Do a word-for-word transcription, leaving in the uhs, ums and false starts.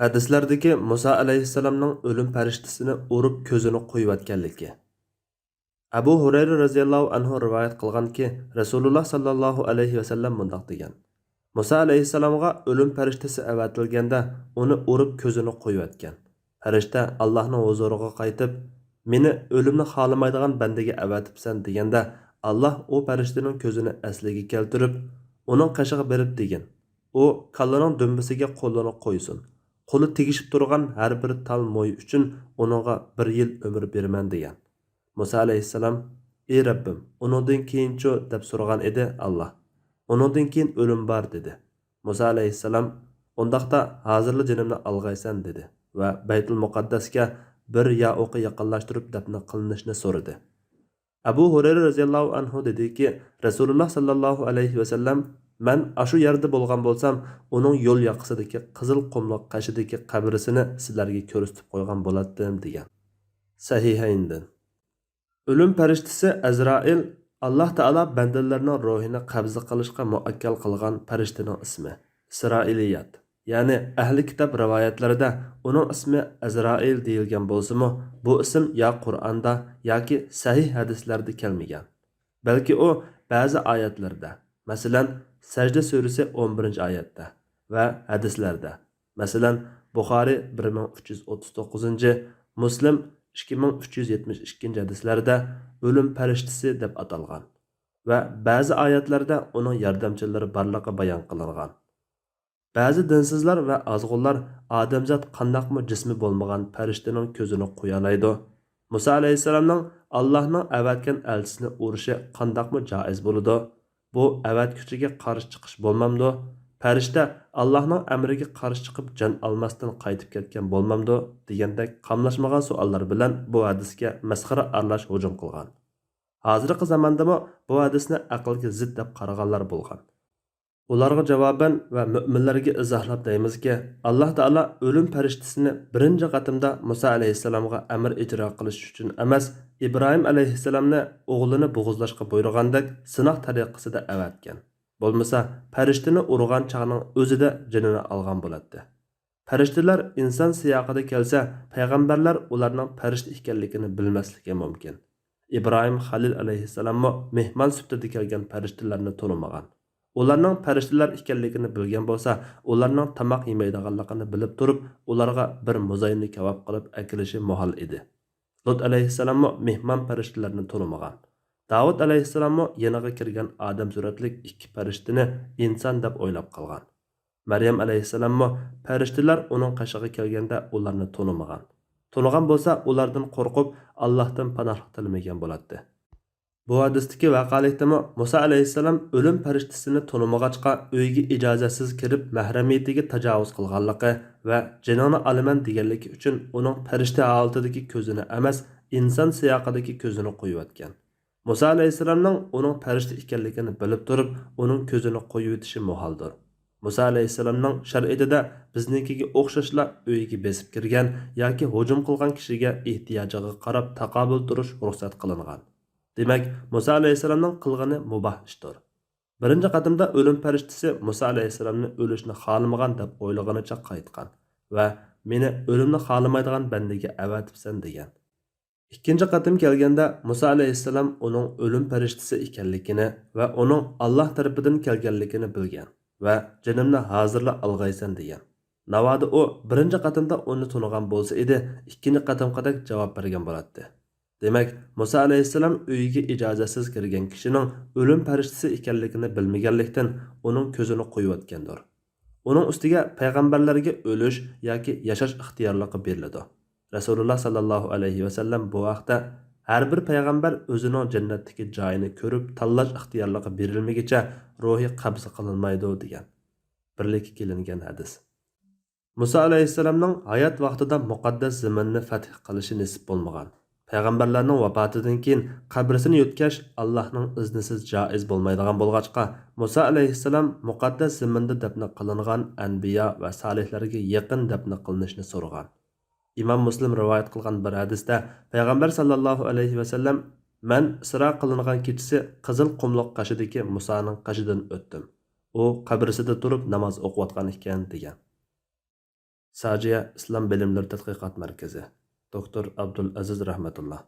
ھەدىسلەردىكى مۇسا ئەلەيھىسسالامنىڭ ئۆلۈم پەرىشتىسىنى ئۇرۇپ كۆزىنى قويۇۋەتكەنلىكى. ئەبۇ ھۇرەيرە رەزىياللاھۇ ئەنھۇ رىۋايەت قىلغانكى، رەسۇلۇللا ساللاللاھۇ ئەلەيھى ۋەسەللەم مۇنداق دېگەن: مۇسا ئەلەيھىسسالامغا ئۆلۈم پەرىشتىسى ئەۋەتىلگەندە، ئۇنى ئۇرۇپ كۆزىنى قويۇۋەتكەن. پەرىشتە ئاللاھنىڭ ھۇزۇرىغا قايتىپ، مېنى ئۆلۈمنى خالىمايدىغان بەندىگە ئەۋەتىپسەن دېگەندە، ئاللاھ ئۇ پەرىشتىنىڭ كۆزىنى ئەسلىگە كەلتۈرۈپ، ئۇنىڭ قېشىغا بېرىپ دېگىن، ئۇ كاللىنىڭ دۈمبىسىگە قولىنى قويسۇن. قولى تېگىشىپ تۇرغان ھەر بىر تال موي ئۈچۈن ئۇنىڭغا بىر يىل ئۆمۈر بېرىمەن دېگەن. مۇسا ئەلەيھىسسالام، ئى رەببىم، ئۇنىڭدىن كېيىنچۇ؟ دەپ سورىغان ئىدى ئاللاھ. ئۇنىڭدىن كېيىن ئۆلۈم بار دېدى. مۇسا ئەلەيھىسسالام، ئۇنداقتا ھازىرلا جېنىمنى ئالغايسەن دېدى ۋە بەيتۇل مۇقەددەسكە بىر يا ئوقى يېقىنلاشتۇرۇپ دەپنە قىلىنىشنى سورىدى. ئەبۇ ھۇرەيرە رەزىياللاھۇ ئەنھۇ دېدىكى، رەسۇلۇللا ساللاللاھۇ ئەلەيھى ۋەسەللەم، مەن ئاشۇ يەردە بولغان بولسام، ئۇنىڭ يول ياقىسىدىكى قىزىل قۇملۇق قېشىدىكى قەبرىسىنى سىلەرگە كۆرسىتىپ قويغان بولاتتىم دېگەن. سەھىھەيندىن. ئۆلۈم پەرىشتىسى ئەزرائىل ئاللاھ تائالا بەندىلەرنىڭ روھىنى قەبزە قىلىشقا مۇئەككەل قىلغان پەرىشتىنىڭ ئىسمى. ئىسرائىلىيات، يەنى ئەھلى كىتاب رىۋايەتلىرىدە ئۇنىڭ ئىسمى ئەزرائىل دېيىلگەن بولسىمۇ، بۇ ئىسىم يا قۇرئاندا ياكى سەھىھ ھەدىسلەردە كەلمىگەن. بەلكى ئۇ بەزى ئايەتلەردە، مەسىلەن، سەجدە سۈرىسى ئون بىرىنچى ئايەتتە ۋە ھەدىسلەردە، مەسىلەن، بۇخارىي بىر مىڭ ئۈچ يۈز ئوتتۇز توققۇزىنچى، مۇسلىم ئىككى مىڭ ئۈچ يۈز يەتمىش ئىككىنچى ھەدىسلەردە ئۆلۈم پەرىشتىسى دەپ ئاتالغان ۋە بەزى ئايەتلەردە ئۇنىڭ ياردەمچىلىرى بارلىقى بايان قىلىنغان. بەزى دىنسىزلار ۋە ئازغۇنلار ئادەمزات قانداقمۇ جىسمى بولمىغان پەرىشتىنىڭ كۆزىنى قويالايدۇ؟ مۇسا ئەلەيھىسسالامنىڭ ئاللاھنىڭ ئەۋەتكەن ئەلچىسىنى ئۇرۇشى قانداقمۇ جائىز بولىدۇ؟ بۇ ئەۋەتكۈچىگە قارشى چىقىش بولمامدۇ؟ پەرىشتە ئاللاھنىڭ ئەمرىگە قارشى چىقىپ جان ئالماستىن قايتىپ كەتكەن بولمامدۇ؟ دېگەندەك قاملاشمىغان سوئاللار بىلەن بۇ ھەدىسكە مەسخىرە ئارىلاش ھۇجۇم قىلغان. ھازىرقى زاماندىمۇ بۇ ھەدىسنى ئەقىلگە زىت دەپ قارىغانلار بولغان. ئۇلارغا جاۋابەن ۋە مۆمىنلەرگە ئىزاھلاپ دەيمىزكى، ئاللاھ تائالا ئۆلۈم پەرىشتىسىنى بىرىنچى قېتىمدا مۇسا ئەلەيھىسسالامغا ئەمر ئىجرا قىلىش ئۈچۈن ئەمەس، ئىبراھىم ئەلەيھىسسالامنى ئوغلىنى بوغۇزلاشقا بۇيرۇغاندەك سىناق تەرىقىسىدە ئەۋەتكەن. بولمىسا، پەرىشتىنى ئۇرغان چاغنىڭ ئۆزىدە جېنىنى ئالغان بولاتتى. پەرىشتىلەر ئىنسان سىياقىدا كەلسە، پەيغەمبەرلەر ئۇلارنىڭ پەرىشتە ئىكەنلىكىنى بىلمەسلىكى مۇمكىن. ئىبراھىم خەلىل ئەلەيھىسسالاممۇ مېھمان سۈپىتىدە كەلگەن پەرىشتىلەرنى تونۇمىغان. ئۇلارنىڭ پەرىشتىلەر ئىكەنلىكىنى بىلگەن بولسا، ئۇلارنىڭ تاماق يېمەيدىغانلىقىنى بىلىپ تۇرۇپ، ئۇلارغا بىر مۇزاينى كاۋاپ قىلىپ ئەكېلىشى مۇھال ئىدى. لۇت ئەلەيھىسسالاممۇ مېھمان پەرىشتىلەرنى تونۇمىغان. داۋۇت ئەلەيھىسسالاممۇ يېنىغا كىرگەن ئادەم سۈرەتلىك ئىككى پەرىشتىنى ئىنسان دەپ ئويلاپ قالغان. مەريەم ئەلەيھىسسالاممۇ پەرىشتىلەر ئۇنىڭ قېشىغا كەلگەندە ئۇلارنى تونۇمىغان. تونۇغان بولسا، ئۇلاردىن قورقۇپ، ئاللاھتىن پاناھلىق تىلىمىگەن بولاتتى. بۇ ھەدىستىكى ۋەقەلىكتىمۇ مۇسا ئەلەيھىسسالام ئۆلۈم پەرىشتىسىنى تونۇمىغاچقا، ئۆيگە ئىجازەتسىز كىرىپ، مەھرىمىيىتىگە تاجاۋۇز قىلغانلىقى ۋە جېنىڭنى ئالىمەن دېگەنلىكى ئۈچۈن ئۇنىڭ پەرىشتە ھالىتىدىكى كۆزىنى ئەمەس، ئىنسان سىياقىدىكى كۆزىنى قويۇۋەتكەن. مۇسا ئەلەيھىسسالامنىڭ ئۇنىڭ پەرىشتە ئىكەنلىكىنى بىلىپ تۇرۇپ، ئۇنىڭ كۆزىنى قويۇۋېتىشى مۇھالدۇر. مۇسا ئەلەيھىسسالامنىڭ شەرىئىتىدە بىزنىڭكىگە ئوخشاشلا ئۆيىگە بېسىپ كىرگەن ياكى ھۇجۇم قىلغان كىشىگە ئېھتىياجىغا قاراپ تاقابىل تۇرۇش رۇخسەت قىلىنغان. دېمەك، مۇسا ئەلەيھىسسالامنىڭ قىلغىنى مۇباھ ئىشتۇر. بىرىنچى قېتىمدا ئۆلۈم پەرىشتىسى مۇسا ئەلەيھىسسالامنى ئۆلۈشنى خالىمىغان دەپ ئويلىغىنىچە قايتقان ۋە مېنى ئۆلۈمنى خالىمايدىغان بەندىگە ئەۋەتىپسەن دېگەن. ئىككىنچى قېتىم كەلگەندە مۇسا ئەلەيھىسسالام ئۇنىڭ ئۆلۈم پەرىشتىسى ئىكەنلىكىنى ۋە ئۇنىڭ ئاللاھ تەرىپىدىن كەلگەنلىكىنى بىلگەن ۋە جېنىمنى ھازىرلا ئالغايسەن دېگەن. ناۋادا ئۇ بىرىنچى قېتىمدا ئۇنى تونۇغان بولسا ئىدى، ئىككىنچى قېتىمقىدەك جاۋاب بەرگەن بولاتتى. دېمەك، مۇسا ئەلەيھىسسالام ئۆيىگە ئىجازەتسىز كىرگەن كىشىنىڭ ئۆلۈم پەرىشتىسى ئىكەنلىكىنى بىلمىگەنلىكتىن، ئۇنىڭ كۆزىنى قويۇۋەتكەندۇر. ئۇنىڭ ئۈستىگە پەيغەمبەرلەرگە ئۆلۈش ياكى ياشاش ئىختىيارلىقى بېرىلىدۇ. رەسۇلۇللا ساللاللاھۇ ئەلەيھى ۋەسەللەم بۇ ھەقتە، ھەر بىر پەيغەمبەر ئۆزىنىڭ جەننەتتىكى جايىنى كۆرۈپ تاللاش ئىختىيارلىقى بېرىلمىگىچە روھى قەبزە قىلىنمايدۇ، دېگەن. بىرلىككە كېلىنگەن ھەدىس. مۇسا ئەلەيھىسسالامنىڭ ھايات ۋاقتىدا مۇقەددەس زېمىننى فەتھ قىلىشى نېسىپ بولمىغان. پەيغەمبەرلەرنىڭ ۋاپاتىدىن كېيىن قەبرىسىنى يۆتكەش ئاللاھنىڭ ئىزنىسىز جائىز بولمايدىغان بولغاچقا، مۇسا ئەلەيھىسسالام مۇقەددەس زېمىندا دەپنە قىلىنغان ئەنبىيا ۋە سالىھلەرگە يېقىن دەپنە قىلىنىشنى سورىغان. ئىمام مۇسلىم رىۋايەت قىلغان بىر ھەدىستە پەيغەمبەر ساللاللاھۇ ئەلەيھى ۋەسەللەم، مەن ئىسرا قىلىنغان كېچىسى قىزىل قۇملۇق قېشىدىكى مۇسانىڭ قېشىدىن ئۆتتۈم. ئۇ قەبرىسىدە تۇرۇپ ناماز ئوقۇۋاتقان ئىكەن، دېگەن. تاجىيا ئىسلام بىلىملىرى تەتقىقات مەركىزى، دوكتور ئابدۇلئەزىز رەھمەتۇللا.